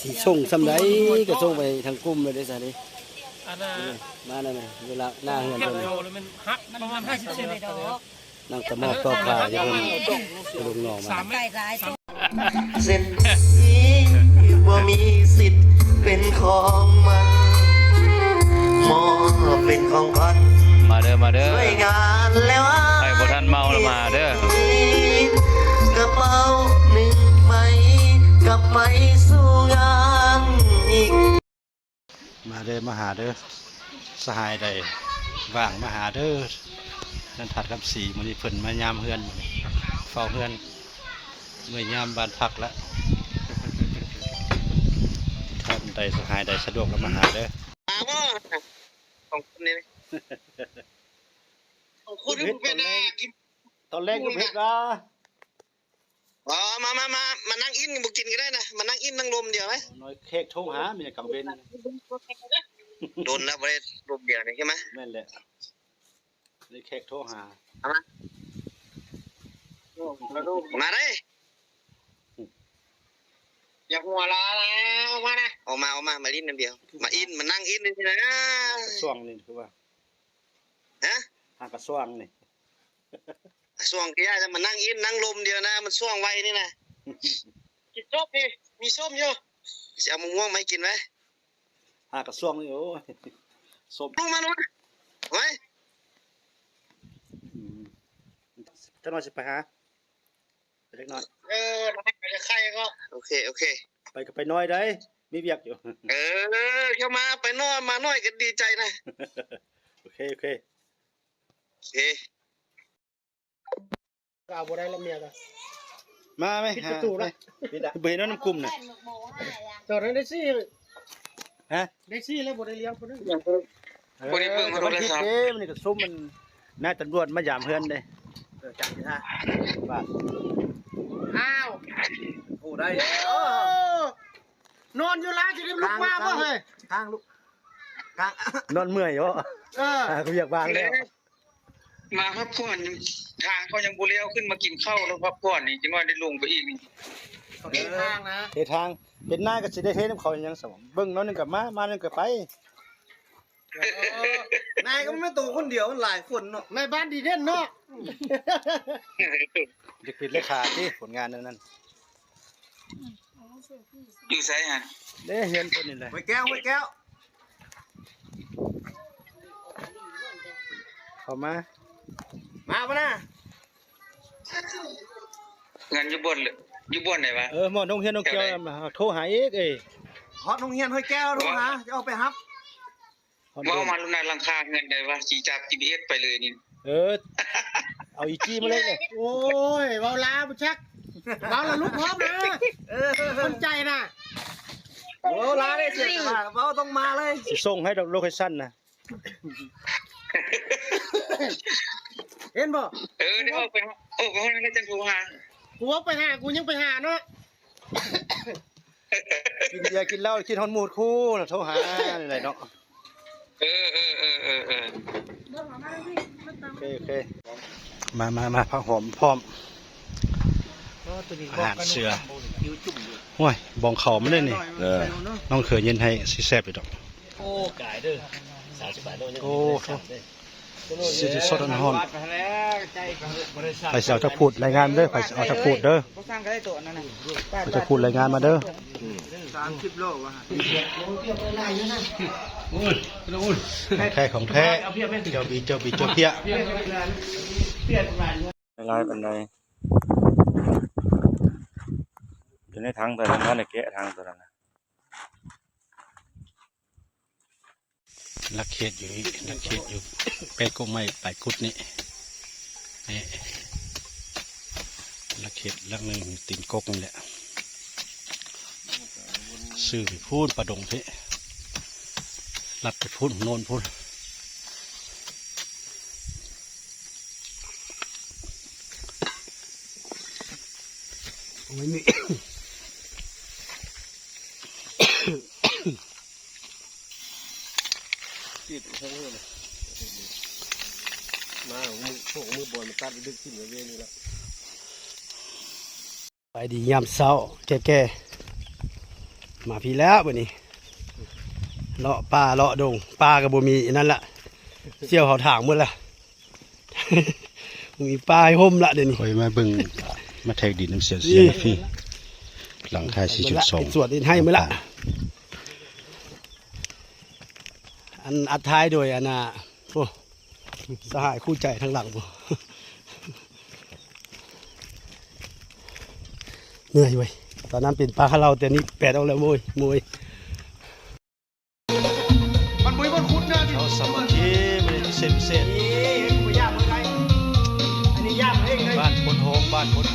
ຊິສົ່ງຊ່ຳໃດກໍສົ່ງໄປທາງກຸ່ມເລີຍເດ້ຊະເດ້. ອັນນ່າ ມາແລ້ວນະ ຢູ່ລະໜ້າເຮືອນເພິ່ນ ມັນຫັກປະມານຫ້າສິບເຊັນ. ນັ່ງຕະໝອບຕອກຜ້າຢູ່ເພິ່ນ ລຸງໜໍມາ. ເສັ້ນນີ້ບໍ່ມີສິດເປັນຂອງມັນ ມອບເປັນຂອງຂວັນ ມາເດີ ມາເດີ ຊ່ວຍງານແລ້ວອ້າຍ ໃຜບໍ່ທັນເມົາລະມາເດີ ກະເປົາໜຶ່ງໃບ ກັບໄປສູ່ງານອີກ. ມາເດີ ມາຫາເດີ ສະຫາຍໃດວ່າງມາຫາເດີ ນັ້ນທາດຄຳສີ. ມື້ນີ້ເພິ່ນມາຍາມເຮືອນ ເຝົ້າເຮືອນ ເມື່ອຍາມບ້ານພັກລະ. ທ່ານໃດສະຫາຍໃດສະດວກລະມາຫາເດີ. ມາບໍ່ ສອງຄົນນີ້ ສອງຄົນນີ້ ເຮັດຕອນແລງ ຕອນແລງຄືເຮັດວ່າ ອໍ ມາ ມາ ມາ ມານັ່ງອິນ ບໍ່ກິນກໍໄດ້ນະ ມານັ່ງອິນນັ່ງລົມດຽວໄປ. ນ້ອຍແຂກໂທຫາ ແມ່ນຫຍັງກາງເວັນ ດົນແລ້ວບໍ່ໄດ້ລົມດຽວນີ້ໃຊ່ໄໝ? ແມ່ນແຫຼະ ນີ້ແຂກໂທຫາ ເອົາມາ ມາເດ້ ຢ່າຫົວລະລະ ອອກມານະ ອອກມາ ອອກມາ ມາຫຼິ້ນນຳດຽວ ມາອິນ ມານັ່ງອິນນີ້ນະ. ກະຊວງນີ້ຄືວ່າ ຮະ? ຫາກະຊວງນີ້ ກະຊວງກະຢ່າ ຈະມານັ່ງອິນນັ່ງລົມດຽວນະ ມັນຊ່ວງໄວນີ້ນະ. ກິນສົມນີ້ ມີສົ້ມຢູ່ ຊິເອົາມະມ່ວງມາໃຫ້ກິນໄວ້. ຫາກະຊວງນີ້ ໂອ້ຍ ສົ້ມ ລົງມາ ລົງມາ ໄວ້ ອືມ ຈັກໜ່ອຍຊິໄປຫາ. ໄປຈັກໜ້ອຍ ເອີ ໄປໄຄກໍ ໂອເຄ ໂອເຄ ໄປກໍໄປໜ້ອຍໃດ໋ ມີວຽກຢູ່. ເອີ ເຈົ້າມາໄປໜ້ອຍ ມາໜ້ອຍກໍດີໃຈນະ. ໂອເຄ ໂອເຄ ໂອເຄ ກໍເອົາບໍ່ໄດ້ລະເມຍກໍ ມາໄໝ ປິດປະຕູລະ ປິດລະ ບໍ່ເຫັນວ່ານຳກຸ່ມນະ ຕອນນັ້ນໄດ້ສີ່ ຮະ ໄດ້ສີ່ແລ້ວ ບໍ່ໄດ້ລ້ຽງຄົນນັ້ນ. ເອີ ບໍ່ໄດ້ເບິ່ງໂທລະສັບເດ້ ມື້ນີ້ກໍຊຸມມັນ ນາຍຕຳຫຼວດມາຢາມເຮືອນເດ້. ເອີ ຈັງຊິທ່າ ວ່າ ອ້າວ ໂອ້ ໄດ້ ໂອ້ ນອນຢູ່ລາວຊິໄດ້ລຸກມາບໍ່ເຮີ້ຍ? ທາງລຸກ ທາງ ນອນເມື່ອຍບໍ່? ເອີ ຫາວຽກບ້ານແລ້ວ ມາພັກຜ່ອນ ທາງເຂົາຍັງບໍ່ແລ້ວ ຂຶ້ນມາກິນເຂົ້າແລ້ວພັກຜ່ອນນີ້ ຈັກໜ້ອຍໄດ້ລົງໄປອີກນີ້. ເຮັດທາງນະ ເຮັດທາງ ເຮັດນາກໍຊິໄດ້ເຮັດນຳເຂົາຫຍັງຊະ ເບິ່ງໜ້ອຍໜຶ່ງກໍມາ ມາໜຶ່ງກໍໄປ. ເອີ ນາຍກໍແມ່ນໂຕຄົນດຽວ ມັນຫຼາຍຄົນເນາະ ນາຍບ້ານດີເດັ່ນເນາະ. ເດັກເປັນເລຂາຕິ ຜົນງານນັ້ນ ຢູ່ໃສຫັ້ນ? ເດ້ ເຮືອນເພິ່ນນີ້ແຫຼະ ຫ້ວຍແກ້ວ ຫ້ວຍແກ້ວ ເຂົ້າມາ ມາບໍ່ນະ? ເຮືອນຢູ່ບ່ອນ ຢູ່ບ່ອນໃດວະ? ເອີ ມອດໂຮງຮຽນນ້ອງແກ້ວ ໂທຫາອີກເອີຍ ຮອດໂຮງຮຽນຫ້ວຍແກ້ວ ໂທຫາ ຈະອອກໄປຮັບ. ເວົ້າມາລຸນນະ ຫຼັງຄາເຮືອນໃດວະ? ຊິຈັບຈີພີເອັສໄປເລີຍນີ້. ເອີ ເອົາອີຈີມາເລີຍ. ໂອ້ຍ ເວົ້າລາວບໍ່ຈັກ ເວົ້າລະລຸກພ້ອມນະ. ເອີ ຄົນໃຈນະ ເວົ້າລາວໄດ້ເສຍ ເວົ້າຕ້ອງມາເລີຍ ຊິສົ່ງໃຫ້ດອກໂລເຄຊັນນະ. ເຫັນບໍ່? ເອີ ດຽວອອກໄປ ອອກໄປຮອດນັ້ນແລ້ວຈັ່ງໂທຫາ. ກູອອກໄປຫາ ກູຍັງໄປຫາເນາະ. ກິນເບຍກິນເຫຼົ້າ ຄິດຮອດໝູ່ຄູ່ລະໂທຫານີ້ແຫຼະເນາະ. ເອີ ເອີ ເອີ ເອີ ເອີ ໂອເຄ ໂອເຄ ມາ ມາ ມາ ຜັກຫອມພ້ອມ. ອາຫານເສືອ ໂອ້ຍ ບອງເຂົ້າມັນເດ້ນີ້. ເອີ ນ້ອງເຂີຍເຢັນໃຫ້ ຊິແຊບຢູ່ດອກ. ໂອ້ ກາຍເດີ ສາມສິບບາດໂລ ຍັງ ໂອ້ ໂທ້ ຊິໄດ້ສົດຮ້ອນໆ. ໃຜຊິເອົາຈັກພູດ ລາຍງານເດີ ໃຜຊິເອົາຈັກພູດເດີ ບໍ່ສັ່ງກໍໄດ້ໂຕນັ້ນນະ ເອົາຈັກພູດ ລາຍງານມາເດີ. ສາມສິບໂລວ່າ ຂອງແທ້ ຂອງແທ້ ເຈົ້າບີ ເຈົ້າບີ ເຈົ້າເພຍ. ຫຼາຍປານໃດ ຢູ່ໃນຖັງຕົວນັ້ນ ບໍ່ໄດ້ແກະຖັງຕົວນັ້ນນະ. ລັກເຂດຢູ່ນີ້ ລັກເຂດຢູ່ແປກກົກໄມ້ປາຍກຸດນີ້ ນີ້ ລັກເຂດລັກໜຶ່ງຕີນກົກນີ້ແຫຼະ ຊື່ໄປພຸ້ນປາດົງພີ້ ລັດໄປພຸ້ນໂນນພຸ້ນ. ໂອ້ຍ ນີ້ ຕິດເທິງພຸ້ນ ມາ ໂອ້ ມືບອນມັນຕັດໄປດຶກຂຶ້ນເວນີ້ລະ. ສະບາຍດີຍາມເຊົ້າແກ່ ມາພີ້ແລ້ວບັດນີ້ ເລາະປ່າເລາະດົງ ປ່າກໍບໍ່ມີ ອັນນັ້ນລະ ສ່ຽວເຂົາຖາງໝົດລະ ມີປ່າໃຫ້ຫົ່ມລະດຽວນີ້ ຂ້ອຍມາເບິ່ງ ມາແທກດິນນຳສ່ຽວ ສ່ຽວນະພີ້ ຫຼັງຄາສີ່ຈຸດສອງ ເຮັດສວນເຮັດໄຮ່ໝົດລະ ອັນອັດທ້າຍໂດຍອັນນ່າ ໂອ້ ສະຫາຍຄູ່ໃຈທາງຫຼັງພຸ້ນ ເມື່ອຍເວີຍ ຕອນນັ້ນເປັນປາຄາເລົາ ແຕ່ນີ້ແປດອອກແລ້ວໂມຍ ໂມຍ ມັນບໍ່ມີບ່ອນຂຸດນະ ເຮົາສາມັກຄີມື້ນີ້ພິເສດ ພິເສດ ນີ້ບໍ່ຢາກເລີຍ ອັນນີ້ຢາກເອງເລີຍ ບ້ານໂພນໂຮງ ບ້ານໂພນ